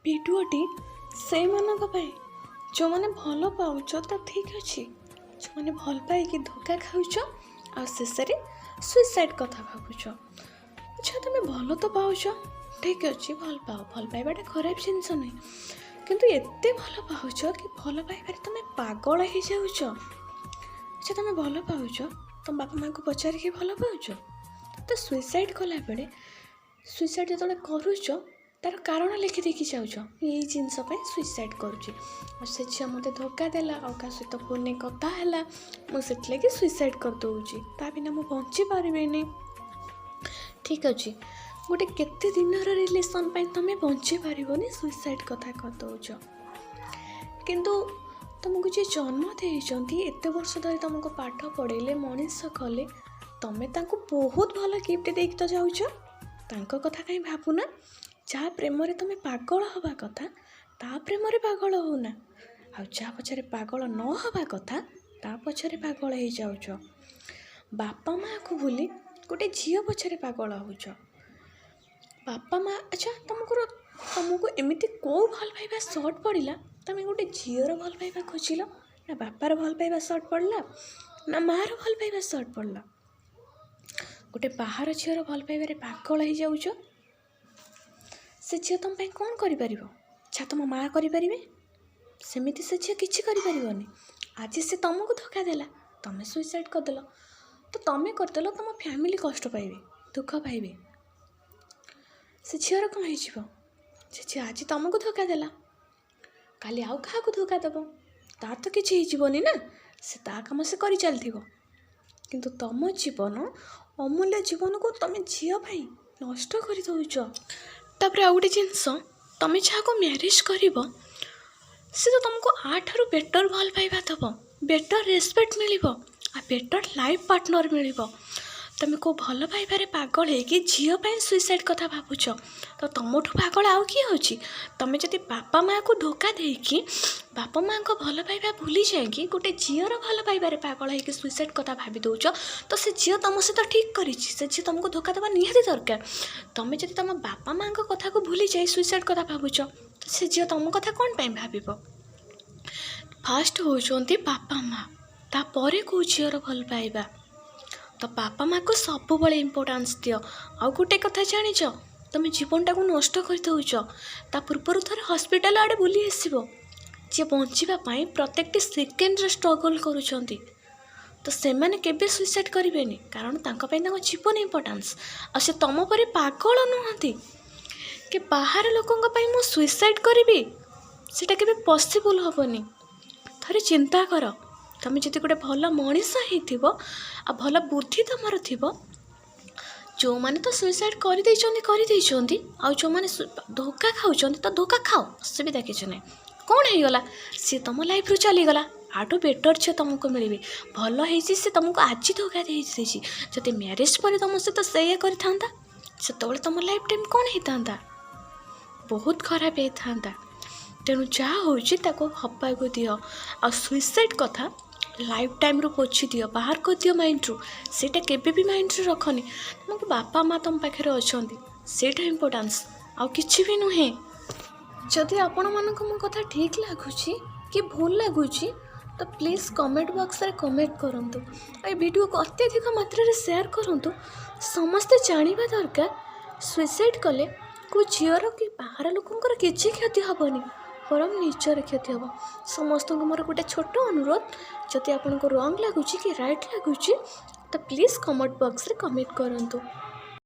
ଭିଡ଼ିଓଟି ସେଇମାନଙ୍କ ପାଇଁ, ଯେଉଁମାନେ ଭଲ ପାଉଛ ତ ଠିକ୍ ଅଛି, ଯେଉଁମାନେ ଭଲ ପାଇକି ଧୋକା ଖାଉଛ ଆଉ ଶେଷରେ ସୁଇସାଇଡ଼୍ କଥା ଭାବୁଛ। ଆଚ୍ଛା, ତୁମେ ଭଲ ତ ପାଉଛ, ଠିକ୍ ଅଛି, ଭଲ ପାଅ, ଭଲ ପାଇବାଟା ଖରାପ ଜିନିଷ ନୁହେଁ। କିନ୍ତୁ ଏତେ ଭଲ ପାଉଛ କି ଭଲ ପାଇବାରେ ତୁମେ ପାଗଳ ହେଇଯାଉଛ। ଆଚ୍ଛା, ତୁମେ ଭଲ ପାଉଛ, ତୁମ ବାପା ମାଆଙ୍କୁ ପଚାରିକି ଭଲ ପାଉଛ ତ ସୁଇସାଇଡ଼୍ କଲାବେଳେ, ସୁଇସାଇଡ଼୍ ଯେତେବେଳେ କରୁଛ, ତା'ର କାରଣ ଲେଖିଦେଇକି ଯାଉଛ, ମୁଁ ଏଇ ଜିନିଷ ପାଇଁ ସୁଇସାଇଡ଼୍ କରୁଛି, ଆଉ ସେ ଝିଅ ମୋତେ ଧୋକା ଦେଲା, ଆଉ କାହା ସହିତ ଫୋନ୍ରେ କଥା ହେଲା, ମୁଁ ସେଥିଲାଗି ସୁଇସାଇଡ଼୍ କରିଦେଉଛି, ତା ବିନା ମୁଁ ବଞ୍ଚିପାରିବିନି। ଠିକ୍ ଅଛି, ଗୋଟେ କେତେ ଦିନର ରିଲେସନ୍ ପାଇଁ ତୁମେ ବଞ୍ଚିପାରିବନି, ସୁଇସାଇଡ଼୍ କଥା କରିଦେଉଛ। କିନ୍ତୁ ତୁମକୁ ଯିଏ ଜନ୍ମ ଦେଇଛନ୍ତି, ଏତେ ବର୍ଷ ଧରି ତୁମକୁ ପାଠ ପଢ଼େଇଲେ, ମଣିଷ କଲେ, ତୁମେ ତାଙ୍କୁ ବହୁତ ଭଲ ଗିଫ୍ଟ ଦେଇକି ତ ଯାଉଛ, ତାଙ୍କ କଥା କାହିଁ ଭାବୁନା? ଯାହା ପ୍ରେମରେ ତୁମେ ପାଗଳ ହେବା କଥା, ତା ପ୍ରେମରେ ପାଗଳ ହେଉନା, ଆଉ ଯାହା ପଛରେ ପାଗଳ ନ ହେବା କଥା, ତା ପଛରେ ପାଗଳ ହେଇଯାଉଛ। ବାପା ମାଆକୁ ଭୁଲି ଗୋଟେ ଝିଅ ପଛରେ ପାଗଳ ହେଉଛ। ବାପା ମା, ଆଚ୍ଛା, ତମକୁ ଏମିତି କେଉଁ ଭଲ ପାଇବା ସର୍ଟ ପଡ଼ିଲା, ତମେ ଗୋଟେ ଝିଅର ଭଲ ପାଇବା ଖୋଜିଲ? ନା ବାପାର ଭଲ ପାଇବା ସର୍ଟ ପଡ଼ିଲା, ନା ମାଆର ଭଲ ପାଇବା ସର୍ଟ ପଡ଼ିଲା, ଗୋଟେ ବାହାର ଝିଅର ଭଲ ପାଇବାରେ ପାଗଳ ହେଇଯାଉଛ? ସେ ଝିଅ ତୁମ ପାଇଁ କ'ଣ କରିପାରିବ? ଯାହା ତୁମ ମାଆ କରିପାରିବେ, ସେମିତି ସେ ଝିଅ କିଛି କରିପାରିବନି। ଆଜି ସେ ତୁମକୁ ଧୋକା ଦେଲା, ତୁମେ ସୁଇସାଇଡ଼୍ କରିଦେଲ। ତ ତୁମେ କରିଦେଲ, ତୁମ ଫ୍ୟାମିଲି କଷ୍ଟ ପାଇବେ, ଦୁଃଖ ପାଇବେ। ସେ ଝିଅର କ'ଣ ହେଇଯିବ? ସେ ଝିଅ ଆଜି ତୁମକୁ ଧୋକା ଦେଲା, କାଲି ଆଉ କାହାକୁ ଧୋକା ଦେବ। ତାର ତ କିଛି ହେଇଯିବନି ନା, ସେ ତା କାମ ସେ କରିଚାଲିଥିବ। କିନ୍ତୁ ତୁମ ଜୀବନ, ଅମୂଲ୍ୟ ଜୀବନକୁ ତୁମେ ଝିଅ ପାଇଁ ନଷ୍ଟ କରିଦେଉଛ। ତାପରେ ଆଉ ଗୋଟେ ଜିନିଷ, ତୁମେ ଯାହାକୁ ମ୍ୟାରେଜ୍ କରିବ, ସେ ତ ତୁମକୁ ୟାଠାରୁ ବେଟର୍ ଭଲ ପାଇବା ଦେବ, ବେଟର୍ ରେସପେକ୍ଟ ମିଳିବ ଆଉ ବେଟର୍ ଲାଇଫ୍ ପାର୍ଟନର୍ ମିଳିବ। ତୁମେ କେଉଁ ଭଲ ପାଇବାରେ ପାଗଳ ହେଇକି ଝିଅ ପାଇଁ ସୁଇସାଇଡ଼୍ କଥା ଭାବୁଛ, ତ ତୁମଠୁ ପାଗଳ ଆଉ କିଏ ଅଛି? ତୁମେ ଯଦି ବାପା ମାଆକୁ ଧୋକା ଦେଇକି, ବାପା ମାଆଙ୍କ ଭଲ ପାଇବା ଭୁଲି ଯାଇକି ଗୋଟେ ଝିଅର ଭଲ ପାଇବାରେ ପାଗଳ ହେଇକି ସୁଇସାଇଡ଼୍ କଥା ଭାବି ଦେଉଛ, ତ ସେ ଝିଅ ତୁମ ସହିତ ଠିକ୍ କରିଛି। ସେ ଝିଅ ତୁମକୁ ଧୋକା ଦେବା ନିହାତି ଦରକାର। ତୁମେ ଯଦି ତୁମ ବାପା ମାଆଙ୍କ କଥାକୁ ଭୁଲି ଯାଇ ସୁଇସାଇଡ଼୍ କଥା ଭାବୁଛ, ତ ସେ ଝିଅ ତୁମ କଥା କ'ଣ ପାଇଁ ଭାବିବ? ଫାଷ୍ଟ ହେଉଛନ୍ତି ବାପା ମା, ତାପରେ କେଉଁ ଝିଅର ଭଲ ପାଇବା। ତ ବାପା ମାଆକୁ ସବୁବେଳେ ଇମ୍ପୋର୍ଟାନ୍ସ ଦିଅ। ଆଉ ଗୋଟେ କଥା ଜାଣିଛ, ତୁମେ ଜୀବନଟାକୁ ନଷ୍ଟ କରିଦେଉଛ। ତା ପୂର୍ବରୁ ଥରେ ହସ୍ପିଟାଲ ଆଡ଼େ ବୁଲି ଆସିବ। ଯିଏ ବଞ୍ଚିବା ପାଇଁ ପ୍ରତ୍ୟେକଟି ସେକେଣ୍ଡରେ ଷ୍ଟ୍ରଗଲ୍ କରୁଛନ୍ତି, ତ ସେମାନେ କେବେ ସୁଇସାଇଡ଼୍ କରିବେନି, କାରଣ ତାଙ୍କ ପାଇଁ ତାଙ୍କ ଜୀବନ ଇମ୍ପୋର୍ଟାନ୍ସ। ଆଉ ସେ ତୁମ ପରି ପାଗଳ ନୁହନ୍ତି କି ବାହାର ଲୋକଙ୍କ ପାଇଁ ମୁଁ ସୁଇସାଇଡ଼୍ କରିବି। ସେଇଟା କେବେ ପସିବୁଲ୍ ହେବନି। ଥରେ ଚିନ୍ତା କର, ତୁମେ ଯଦି ଗୋଟେ ଭଲ ମଣିଷ ହେଇଥିବ ଆଉ ଭଲ ବୁଦ୍ଧି ତୁମର ଥିବ। ଯେଉଁମାନେ ତ ସୁଇସାଇଡ଼୍ କରିଦେଇଛନ୍ତି, କରିଦେଇଛନ୍ତି। ଆଉ ଯେଉଁମାନେ ଧୋକା ଖାଉଛନ୍ତି, ତ ଧୋକା ଖାଅ, ଅସୁବିଧା କିଛି ନାହିଁ। କ'ଣ ହେଇଗଲା? ସିଏ ତୁମ ଲାଇଫ୍ରୁ ଚାଲିଗଲା, ୟାଠୁ ବେଟର୍ ଝିଅ ତୁମକୁ ମିଳିବେ। ଭଲ ହେଇଛି ସେ ତୁମକୁ ଆଜି ଧୋକା ଦେଇଦେଇଛି। ଯଦି ମ୍ୟାରେଜ୍ ପରେ ତୁମ ସହିତ ସେଇଆ କରିଥାନ୍ତା, ସେତେବେଳେ ତୁମ ଲାଇଫ୍ ଟାଇମ୍ କ'ଣ ହେଇଥାନ୍ତା? ବହୁତ ଖରାପ ହେଇଥାନ୍ତା। ତେଣୁ ଯାହା ହେଉଛି ତାକୁ ହବାକୁ ଦିଅ, ଆଉ ସୁଇସାଇଡ଼୍ କଥା ଲାଇଫ୍ ଟାଇମ୍ରୁ ପୋଛି ଦିଅ, ବାହାର କରିଦିଅ ମାଇଣ୍ଡରୁ। ସେଇଟା କେବେ ବି ମାଇଣ୍ଡରେ ରଖନି। ତୁମକୁ ବାପା ମା ତୁମ ପାଖରେ ଅଛନ୍ତି, ସେଇଟା ଇମ୍ପୋର୍ଟାନ୍ସ, ଆଉ କିଛି ବି ନୁହେଁ। ଯଦି ଆପଣମାନଙ୍କୁ ମୋ କଥା ଠିକ୍ ଲାଗୁଛି କି ଭୁଲ ଲାଗୁଛି, ତ ପ୍ଲିଜ୍ କମେଣ୍ଟ ବକ୍ସରେ କମେଣ୍ଟ କରନ୍ତୁ ଆଉ ଏ ଭିଡ଼ିଓକୁ ଅତ୍ୟଧିକ ମାତ୍ରାରେ ସେୟାର କରନ୍ତୁ। ସମସ୍ତେ ଜାଣିବା ଦରକାର, ସୁଇସାଇଡ଼୍ କଲେ କେଉଁ ଝିଅର କି ବାହାର ଲୋକଙ୍କର କିଛି କ୍ଷତି ହେବନି, ବରଂ ନିଜର କ୍ଷତି ହେବ। ସମସ୍ତଙ୍କୁ ମୋର ଗୋଟେ ଛୋଟ ଅନୁରୋଧ, ଯଦି ଆପଣଙ୍କୁ ରଙ୍ଗ୍ ଲାଗୁଛି କି ରାଇଟ୍ ଲାଗୁଛି, ତ ପ୍ଲିଜ୍ କମେଣ୍ଟ ବକ୍ସରେ କମେଣ୍ଟ କରନ୍ତୁ।